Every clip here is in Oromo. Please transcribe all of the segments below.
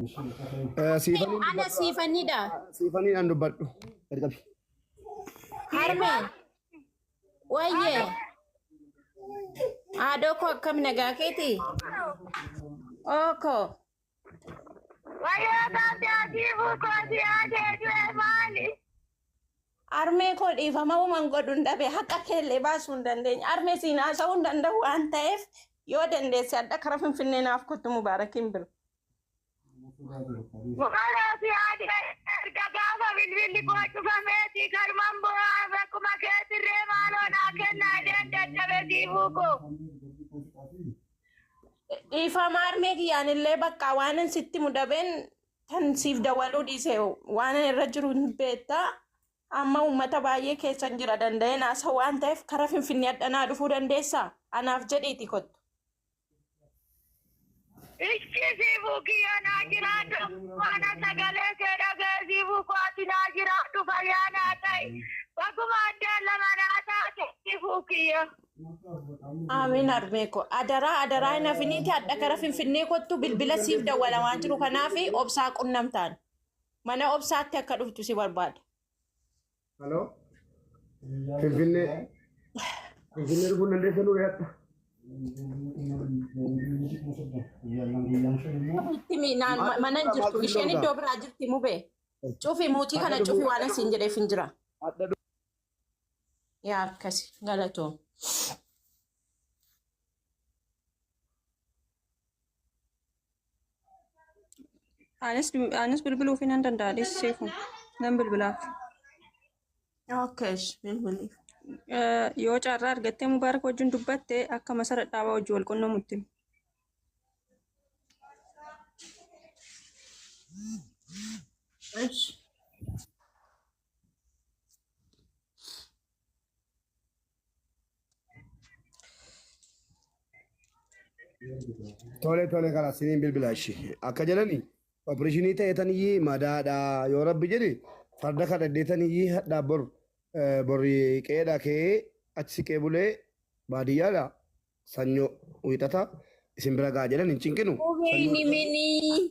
Siifaniin Ana dubbadhu. siifanidha. Siifaniin an dubbadhu. Gadi qabi. Harmee. Wayyee. Haadhoo koo akkam nagaa keeti? Ooko. Wayyoo taatee siifuu koo si yaadee du'e maali? Harmee koo dhiifama uuman godhu hin dhabe haqa keellee baasuu hin dandeenye. Harmee siin haasa'uu hin danda'u waan ta'eef yoo dandeesse adda kara Finfinnee naaf kottu Mubaarakiin bira. Maaloo si yaadee erga gaafa bilbilli koo cufameeti kanuman bo'aa bakkuma keetirree maaloo naa kennaa jedheen dadhabe siifuu koo. Dhiifama harmee kiyyaan illee bakka waan sitti mudabeen tan siif dawaluu dhiise waan irra jiru hin beektaa. Amma uummata baay'ee keessan jira danda'een haasa'u waan ta'eef kara Finfinnee addanaa dhufuu dandeessaa? Anaaf jedhiiti kottu. Ichi siifuu kiyya naa jiraadhu mana sagalee kee dhaga'e siifuu koo ati naa jiraadhu fayyaa naa ta'i. Bakkuma addaan lama naa taate siifuu kiyya. Amiin harmee koo. Adaraa adaraa hin hafiniiti adda kara Finfinnee kottu bilbila siif dawwala waan jiru kanaaf obsaa qunnamtaan. Mana obsaatti akka dhuftu si barbaada. Haloo. Finfinnee. Finfinnee dhufuun dandeessanuu yaadda. Itti naan mana hin jirtu. Isheen iddoo biraa jirti mubee. Cufi muutii kana cufi waan asiin jedheef hin jira. Adda Yaa akkasi galatoom. Anis bilbiluufii nan danda'a dhiisiseefu nan bilbilaaf. Okay, bilbiliif. Yoo carraa argattee Mubaarak wajjin dubbatte akka masara dhaabaa wajjin wal qunnamutti. Ish. Tole tole karaa siniin bilbila ishee. Akka jedhani opereeshinii ta'e taniyyii madaadha yoo rabbi jedhe farda kadhadhee taniyyii hadhaa bor borri qe'eedha ka'ee achi siqee bulee baadiyyaadha sanyoo wiixata isin bira ga'a jedhan hin cinqinu. Mubee minii.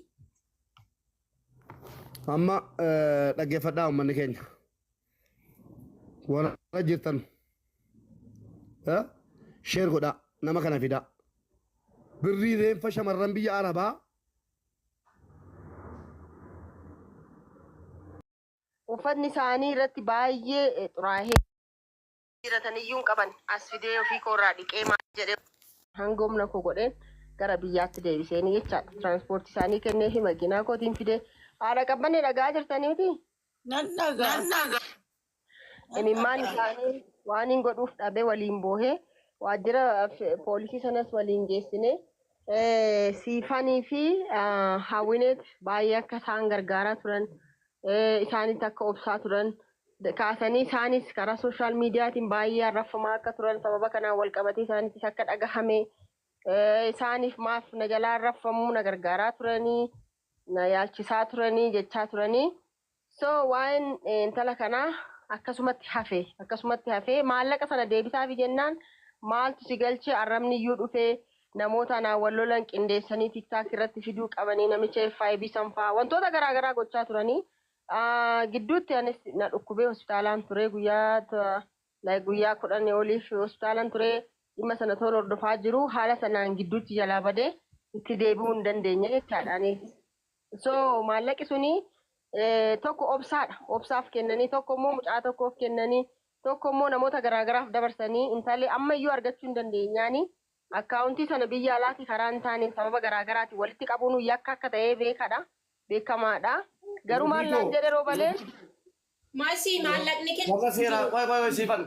Amma dhaggeeffadhaa uummanni keenya. Warra jirtan sheer godhaa nama kana fidaa. Birrii reenfa shamarran biyya Arabaa Uffatni isaanii irratti baay'ee xuraahee. Jijjiiratan iyyuu hin qaban. As fidee ofii koo irraa dhiqee maal jedhee hanga humna koo godheen gara biyyaatti deebiseeni jechaadha. Tiraanspoortii isaanii kenneefi makiinaa kootiin fidee. Haadha qabbanne dhaga'aa jirtanii miti? Nan dhagaa. Imimmaan isaanii waan hin godhuuf dhabe waliin boohee waajjira poolisii sanas waliin geessine. Siifanii fi Hawwineet baay'ee akka isaan gargaaraa turan isaanitti akka obsaa turan kaasanii isaanis karaa sooshaal miidiyaatiin baay'ee arrabfamaa akka turan sababa kanaan wal qabatee isaanittis akka dhagahame isaaniif maaf na jalaa arrabfamuu na gargaaraa turanii na yaalchisaa turanii jechaa turanii. So waa'een intala kanaa akkasumatti hafe akkasumatti hafe maallaqa sana deebisaafi jennaan maaltu si galche arrabni iyyuu dhufee namoota anaan wal lolan qindeessanii tiktaak irratti fiduu qabanii namicha FIB sanfaa wantoota garaa garaa gochaa turanii gidduutti anis na dhukkubee hospitaalaan ture guyyaa like guyyaa 10 oliif hospitaalaan ture dhimma sana toon hordofaa jiru haala sanaan gidduutti jalaa badee itti deebi'uu hin dandeenye jechaadha anis. So maallaqi suni tokko obsaadha. Obsaaf kennanii tokko immoo mucaa tokkoof kennanii tokko immoo namoota garaagaraaf dabarsanii intalli amma iyyuu argachuu hin dandeenyaani akkaawuntii sana biyya alaatii karaa hin taaneen sababa garaagaraatiin walitti qabuun yakka akka ta'ee beekadha. Beekamaadha. Garuu maal naan jedhe roobalee Masii maallaqni Warra kennu seeraa jiru. qoy qoy qoy siifan.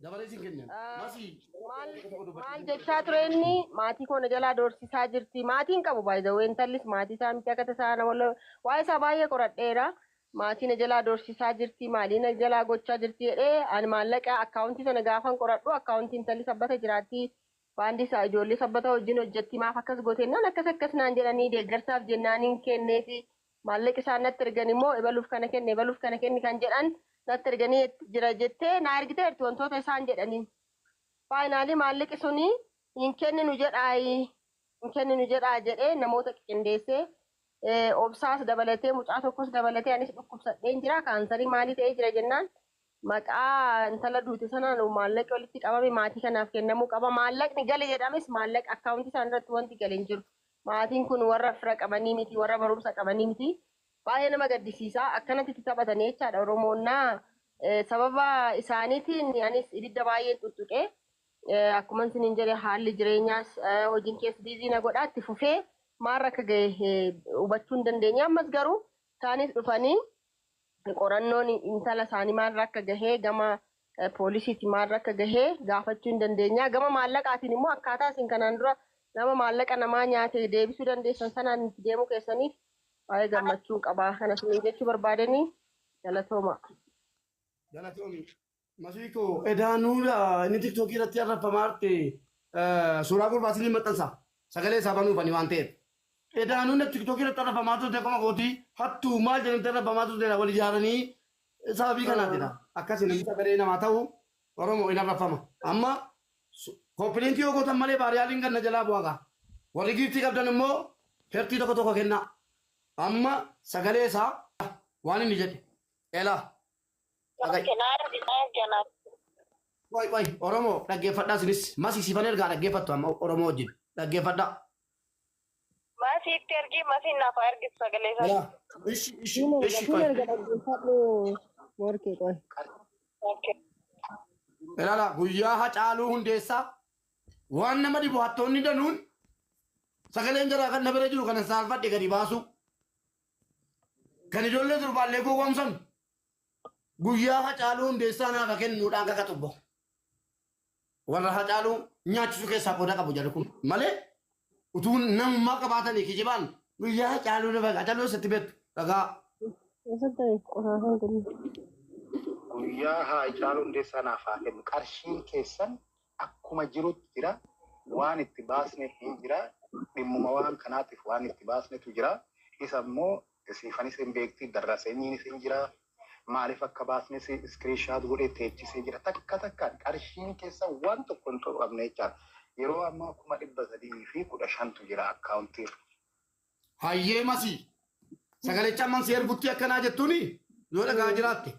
Dabalee siin kennan. Masii. Maal maal jechaa ture inni maatii koo na jalaa doorsisaa jirti. Maatiin qabu by the way intallis maatii isaa miti akka tasaa nama waa'ee isaa baay'ee qoradheera. Maatii na jalaa doorsisaa jirti maalii na jalaa gochaa jirti jedhee ani maallaqa akkaawuntii sana gaafan qoradhu akkaawuntii intalli sabbata jiraatti. Baandii isaa ijoollee sabbata wajjin hojjetti maaf akkas goote jennaan akkas akkas naan jedhanii deeggarsaaf jennaaniin kenneefi Maallaqi isaan natti ergan immoo ebaluuf kana kenni, ebaluuf kana kenni kan jedhan natti erganii jira jettee naa ergiteerti wantoota isaan jedhaniin. Faayinaalii maallaqi suni hin kenninu jedhaayi, hin kenninu jedhaa jedhee namoota qindeessee Obsaas dabalatee, mucaa tokkos dabalatee, anis dhukkubsadheen jira, kaansarii maalii ta'ee jira jennaan, maqaa intala duute sanaan maallaqi walitti qabame maatii kanaaf kennamuu qaba. Maallaqni gale jedhames maallaqa akkaawuntii isaan irratti wanti gale hin jiru. Maatiin kun warra fira qabanii miti, warra barumsa qabanii miti. Baay'ee nama gaddisiisa. Akkanatti itti taphatanii jechaadha Oromoonnaa. Sababa isaaniitiin anis ibidda baay'ee tuttuqee, akkuma isiniin jedhe, haalli jireenyaas hojiin keessa busy na godhaa itti fufee maarra akka gahe hubachuu hin dandeenye. Ammas garuu isaanis dhufanii qorannoon intala isaanii maalirra akka gahee, gama poolisiitti maalirra akka gahee gaafachuu hin dandeenya. Gama maallaqaatiin immoo akkaataa isin kanaan dura nama maallaqa namaa nyaate deebisuu dandeessan sanaan itti deemuu keessaniif baay'ee gammachuu qaba. Kana isiniin jechuu barbaadanii, galatooma. Galatoomi. Masiikoo edaanuu inni TikTokii irratti arrafamaa arte suuraa gurbaatiin maxxansa. Sagalee isaa banuufani waan ta'eef. Edaanuu inni TikTokii irratti arrafamaa turte akkuma kootii hattuu maal jedhamte arrafamaa turte wal ijaaranii sababii kanaatidha. Akkasii namni sagalee namaa ta'u Oromoo hin arrafama. Amma copy linkii yoo gootan malee baariyaaliin ganna jalaa bu'aa gaa. Warri giiftii qabdan immoo hertii tokko tokko kennaa. Amma sagalee isaa waan inni jedhe. Elaa. Dhaga'i. Qoy qoy, Oromoo, dhaggeeffadhaa. Isinis masi sifan ergaa dhaggeeffattu amma Oromoo wajjin dhaggeeffadhaa. Masiitti ergii, masiin naaf haa ergisu sagalee isaa. Elaa. Ishi ishi Siin erga ishi siin qoy. erga, dhaggeeffadhu morkee, qoy. Okay. Ilaala, guyyaa Hacaaluu Hundeessaa waan nama dhibu hattoonni danuun sagaleen jaraa kan na bira jiru kana saalfadhe gadi baasu. Kan ijoollee durbaallee gowwoomsan guyyaa Hacaaluu Hundeessaa naafa kennuudhaan kakatu bo. Warra Hacaaluu nyaachisuu keessaa qooda qabu jedhu kun malee utuu namummaa qabaatanii kijibaan guyyaa Hacaaluu lafa Hacaaluu eessatti beektu dhagaa. Eessatti qosaasaan kennu? Guyyaa Haacaaluu Hundeessaa naaf haa kennu. Qarshiin keessan akkuma jirutti jira. Waan itti baasne hin jira. Dhimmuma waan kanaatiif waan itti baasnetu jira. Isa immoo siifanis hin beekti, darraseenyiinis hin jira. Maaliif akka baasnes screenshot godhee teechisee jira. Takka takkaan qarshiin keessan waan tokko hin qabne jechaadha. Yeroo ammaa 315,000tu jira akkaawuntiirra. Hayyee masii sagalecha amman si ergutti akkanaa jettuuni yoo dhagaa jiraatte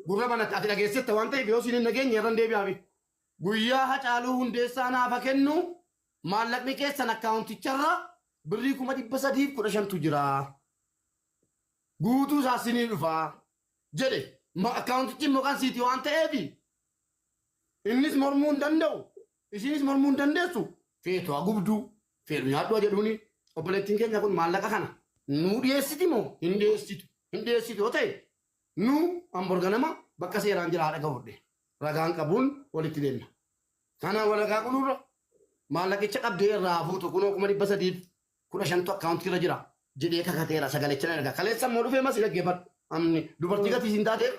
gurra banatti ati dhageessette waan ta'eef yoo siin hin dhageenye irra hin deebi'aafi. Guyyaa Hacaaluu Hundeessaa naafa kennu maallaqni keessan akkaawunticharra birrii 315,000tu jira. Guutuu isaa sinii dhufa jedhe. Akkaawuntichi immoo kan siiti waan ta'eef innis mormuu hin danda'u. Isinis mormuu hin dandeessu. Feetu haa gubduu, feetu nyaadhu haa jedhuuni. Obboleettiin keenya kun maallaqa kana nuu dhiyeessiti moo hin dhiyeessitu? Hin dhiyeessitu yoo ta'e nu hamburga nama bakka seeraan jira haadha gahudhe. Ragaan qabuun walitti deemna. Kana walagaa qulurra maallaqicha qabdee irraa fuutu kunoo 315,000tu akkaawuntii irra jira jedhee kakateera, sagalecha na erga. Kaleessa immoo dhufee masii dhaggeeffadhu. Amni dubartii gatii siin taateef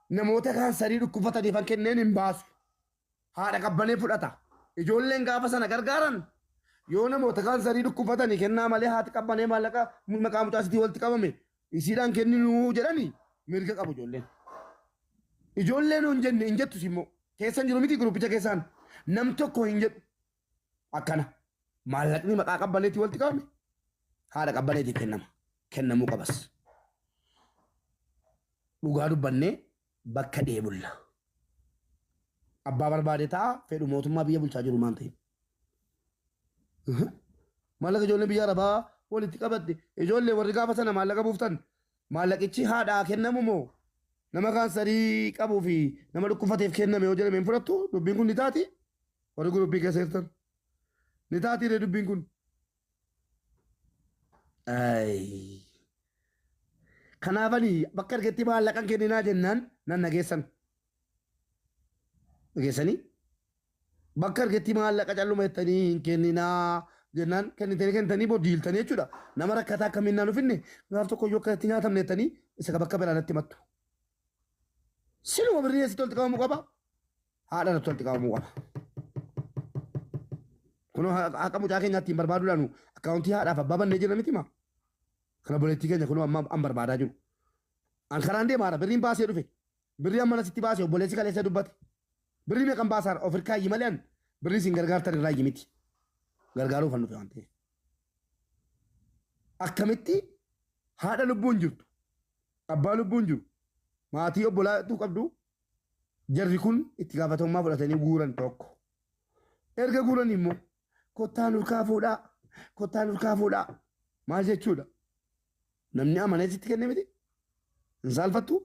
namoota kaansarii dhukkufataniif kan kenneen hin baasu. Haadha qabbanee fudhata. Ijoolleen gaafa sana gargaaran yoo namoota kaansarii dhukkufatanii kennaa malee haati qabbanee maallaqa maqaa mucaa isiitii walitti qabame isiidhaan kenninuu jedhanii mirga qabu ijoolleen. Ijoolleen hin jenne hin jettus immoo keessan jiru miti groupicha keessaan nam tokko hin jedhu akkana maallaqni maqaa qabbaneetii walitti qabame haadha qabbaneetiif kennama, kennamuu qabas. Dhugaa dubbannee bakka dheebulla. Abbaa barbaade ta'a, fedhu mootummaa biyya bulchaa jiru maan ta'in. Maallaqa ijoolleen biyya arabaa walitti qabatte, ijoollee warri gaafa sana maallaqa buuftan, maallaqichi haadhaa kennamu moo nama kaansarii qabuu fi nama dhukkufateef kenname yoo jedhame hin fudhattu? Dubbiin kun ni taati? Warri groupii keessa jirtan, ni taati dubbiin kun? Ay. Kanaafani bakka argetti maallaqan kenninaa jennaan nan nageessan. Dhageessanii? Bakka argetti maallaqa calluma jettanii hin kenninaa jennaan kennitanii kennitanii booddee jechuudha. Nama rakkataa akkamiin naan dhufinne gaaf tokko iyyuu akkatti nyaatamne jettanii isa bakka biraa natti himattu. Siluma birrii eessatti walitti qabamuu qaba? Haadha irratti walitti qabamuu qaba. Kunoo haqa mucaa keenyaa ittiin barbaaduudhaan akkaawuntii haadhaaf abbaa bannee jira miti maa? Kana obboleettii keenya kunoo amma an barbaadaa jiru. An karaan deemaara, birriin baasee dhufe. Birrii amma nasitti baase obboleessi kaleessa dubbate. Birrii meeqan baasaara of hirkaayyi malee an birrii isin gargaartan irraa miti. Gargaaruuf an dhufe waan ta'eef. Akkamitti Haadha lubbuun jirtu, abbaa lubbuun jiru, maatii obbolaatu qabdu jarri kun itti gaafatamummaa fudhatanii guuran tokko. Erga guuran immoo kottaa nurkaa fuudhaa, kottaa nurkaa fuudhaa maal jechuudha? Namni amanee sitti kenne miti? Hin saalfattu?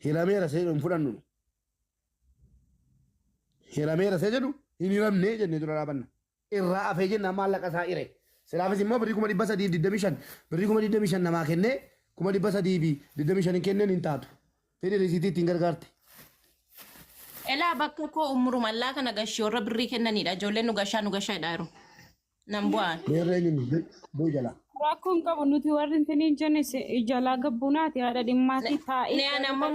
Hirameera see hin fudhannu. Hirameera see jedhu hin hiramne jennee dura dhaabanna. Irraa hafee jennaan maallaqa isaa hire. Silaafis immoo birrii 325,000 birrii 25,000 namaa kennee 325,000 hin kenneen hin taatu. Fedhi risiitii ittiin gargaarte. Elaa bakka koo umurumallaa kana gashii warra birrii kennanidha. Ijoolleen nu gashaa nu gashaa jedhaa jiru. Nan bu'aan. Meerree eenyuun bu'u jalaa. Rakkoon qabu nuti warri intini jenne jalaa gabbuunaati haadha dhimmaati taa'ee. Ne ani amma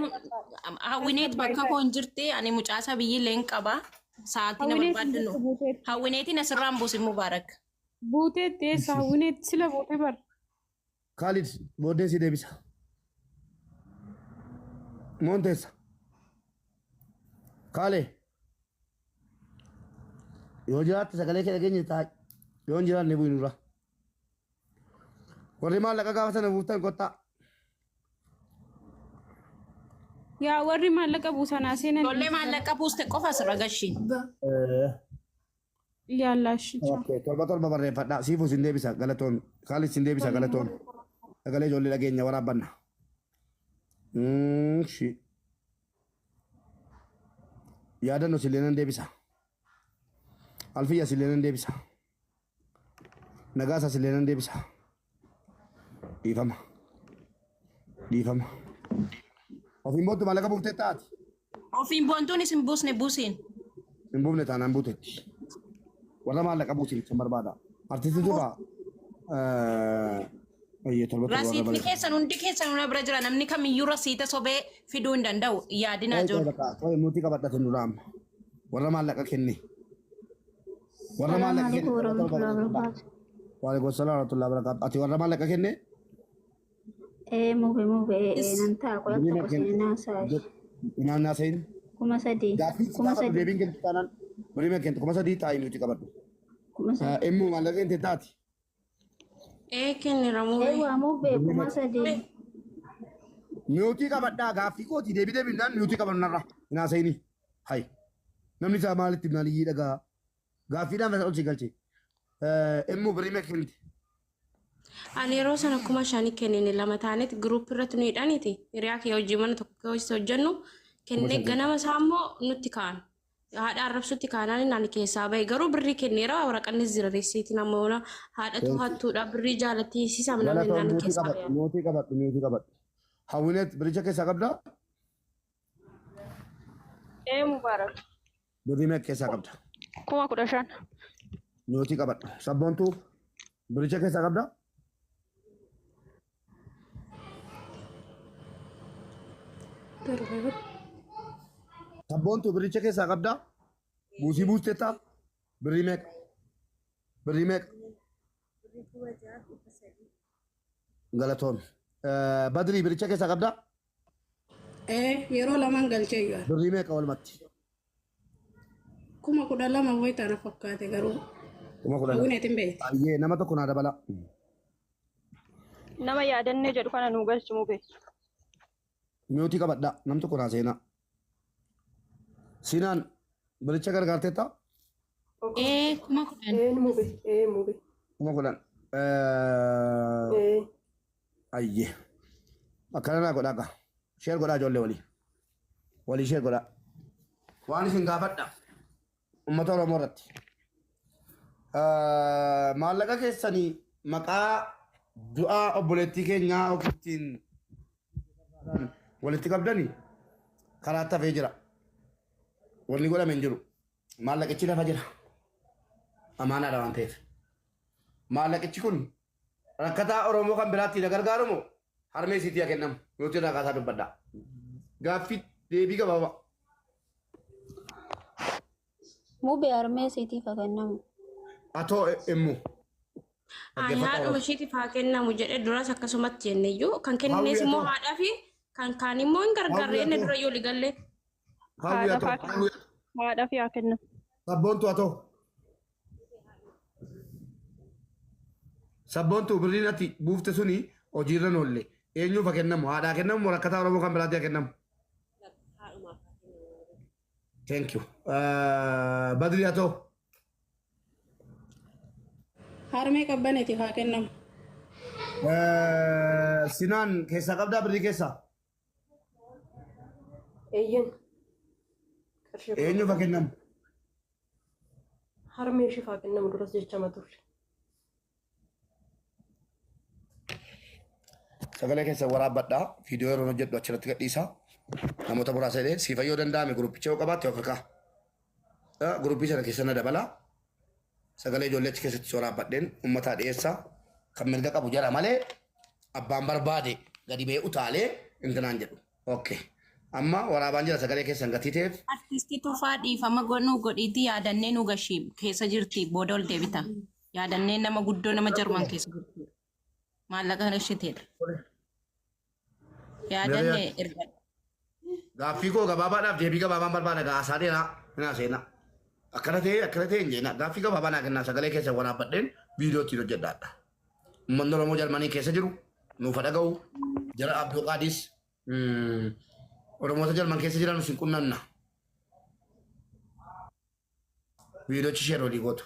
hawwineet bakka koo hin jirti. Ani mucaasa biyyillee hin qaba. Sa'aatii na Hawwineet barbaadnu. buuteetti. Hawwineetiin asirraan buusin Mubaarak. Buuteetti eessa hawwineet sila buute bar. Kaalid booddee si deebisa. Moonteessa. Kaalee. Yoo jiraatte sagalee kee dhageenye taa'i. Yoo hin jiraanne bu'i nurra. Warri maallaqa gaafa sana buuftan kottaa. Yaa warri maallaqa buusanaa seenan. Ijoollee maallaqa buuste qofa asirra gashii. Yaallashi. Okay, torba torba barreeffadhaa. Siifuu sin deebisa galatoon. Kaalid sin deebisa galatoon. Sagalee ijoollee dhageenya waraabbanna. Shi. Yaadannoo sillee nan deebisa. Alfiyya sillee nan deebisa. Nagaasa sillee nan deebisa. Dhiifama. Dhiifama. Ofiin boontu maallaqa buuftee taati. Ofiin boontuun isin buusne buusiin. Hin buufne taanaan buutetti. Warra maallaqa buusin kan barbaada. Artistii tufa. Ayyee torba torba warra Rasiitni barreeffama. keessan hundi keessan hunda bira jira. Namni kamiyyuu rasiita sobee fiduu hin danda'u. Yaadinaa Qoy jiru. qoy nuti qabadhate nurra amma. Warra maallaqa kenne. Warra Salaam maallaqa kenne alaikum torba torba warahmatullahi barreeffadhaa. wabarakatuh. Waalaikum salaam warahmatullahi wabarakatuh. Ati warra maallaqa kenne? Mube mube nan ta'a qola Birrii tokko meeqa kenne? seenaa saashi. Naan naasayin. 3,000 Gaaffii si kuma gaafadhu sadii deebiin kennitu taanaan birrii meeqa kennitu 3,000 taa'ii nuti qabadhu. 3,000. Immoo maallaqa kente taati. Ee kennira mube. Waa mube Birrii kuma meeqa? sadii. Miyootii qabadhaa gaaffii kooti deebii deebiin miyootii qabannu narra hin haasa'ini. Hayi namni isaa maalitti maaliyyii dhagaa gaaffiidhaan ol si galche. Immoo birrii meeqa kennite? Ani yeroo sana 5,000 kennine lama taaneeti giruuppii irratti nu hidhaniiti. Hiriyaa kee hojii mana tokko keessa hojjennu Kuma kennee shan ganama isaa immoo nutti ka'an. Haadha arrabsutti kaanaan ani keessaa bahe garuu birrii kenneera waraqannis jira reessiitiin amma oona haadhatu hattuudha birrii jaalattii namni Galatoon naan miyootii keessaa qabadhu bahe. miyootii qabadhu miyootii qabadhu. Hawwineet biricha keessaa qabdaa? Ee Mubaarak. Birrii meeqa keessaa qabda? 15,000. Miyootii qabadhu. Sabboontuu biricha keessaa qabdaa? Sabboontuu biricha keessaa qabdaa? Buusii buusteettaa? Birrii meeqa? Birrii meeqa? Galatoon. Badrii biricha keessaa qabdaa? Yeroo lamaan galchee jiru. Birrii meeqa walumatti? 12,000 wayi taana fakkaate garuu. 12,000. Hawwineetiin beekti. Ayyee nama tokko naa dabala. Nama yaadannee jedhu kana nuu galchi mube. Miyootii qabadhaa nam tokko naa seenaa. Siinaan biricha gargaarteetta? Ee 10,000. Ee mube ee mube 10,000. ee Ayyee. Akkana naa godhaa gaa. Sheer godhaa ijoollee walii. Walii sheer godhaa. Waan isin gaafadha. Uummata Oromoo irratti. Maallaqa keessanii maqaa du'aa obboleettii keenyaa ittiin walitti qabdanii karaa hafee jira. Wanni godhame hin jiru. Maallaqichi lafa jira. Amaanaadha waan ta'eef. Maallaqichi kun rakkataa Oromoo kan biraatti na gargaaru moo harmee isiitii haa kennamu. Yootiin irraa kaasaa dubbadhaa. Gaaffii deebii gabaabaa. Mube harmee isiitiif haa kennamu. Atoo immoo. Ani haadhuma isheetiif haa kennamu jedhee duras akkasumatti jenne iyyuu kan kenninees immoo haadhaa fi kan kaan immoo hin gargaarre inni dura yoo ligalle. Hawwi atoo. Haadhaaf haa kennamu. Sabboontu atoo. Sabboontu birriin ati buufte suni hojiirra oolle. Eenyuuf haa kennamu? Haadhaa kennamu moo rakkataa Oromoo kan biraatti haa kennamu? Haadhumaaf haa kennamu. Thank you. Badri haa ta'u. Harmee qabbaneetiif haa kennamu. Sinaan keessaa qabdaa birrii keessaa? Eeyyan. Qarshii Eenyuuf haa kennamu? Harmee isheef haa kennamu duras jechama turre. Sagalee keessa waraabbadhaa. Viidiyoo yeroo hojjedhu achirratti gadhiisa. Namoota muraasa illee siifa yoo danda'ame guruppicha yoo qabaatte of ka'a. Guruppii sana keessa na dabala. Sagalee ijoollee achi keessatti waraabbadheen uummataa dhiyeessa. Kan mirga qabu jala malee abbaan barbaade gadi ba'ee utaalee intinaan jedhu. Okay. Amma waraabaan jira sagalee keessan gatii ta'eef. Artistii Tufaa dhiifama nu godhiitii yaadannee nu gashii keessa jirti booda ol deebita. Yaadannee nama guddoo nama Jarman keessa jirti. Maallaqa gashiteedha. Yaadannee erga. Gaaffii koo gabaabaadhaaf deebii gabaabaan barbaada gaasaa dheeraa hin seenaa. Akkana ta'e hin jeenaa. Gaaffii gabaabaa naa kennaa sagalee keessa waraabbadheen viidiyoo ittiin hojjedhaadha. Uummanni Oromoo Jarmanii keessa jiru nuuf dhaga'u jara Abduu Qaadis Oromoota Jarman keessa jiran isin qunnamna. Viidiyoochi share olii gootu.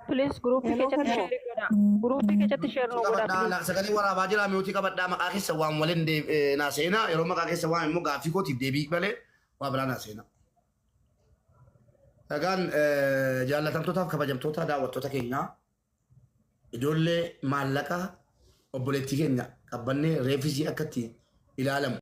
Please guruupii keessatti share godhaa. Guruupii keessatti share nu godhaa please. Sagalee waraabaa jira mute qabadhaa maqaa keessa waan waliin naa seenaa yeroo maqaa keessa waan immoo gaaffii kootiif deebii malee waa biraa naa seenaa. Dhagaan jaallatamtootaaf kabajamtoota daawwattoota keenyaa ijoollee maallaqa obboleettii keenya qabbannee reefisii akka itti ilaalamu.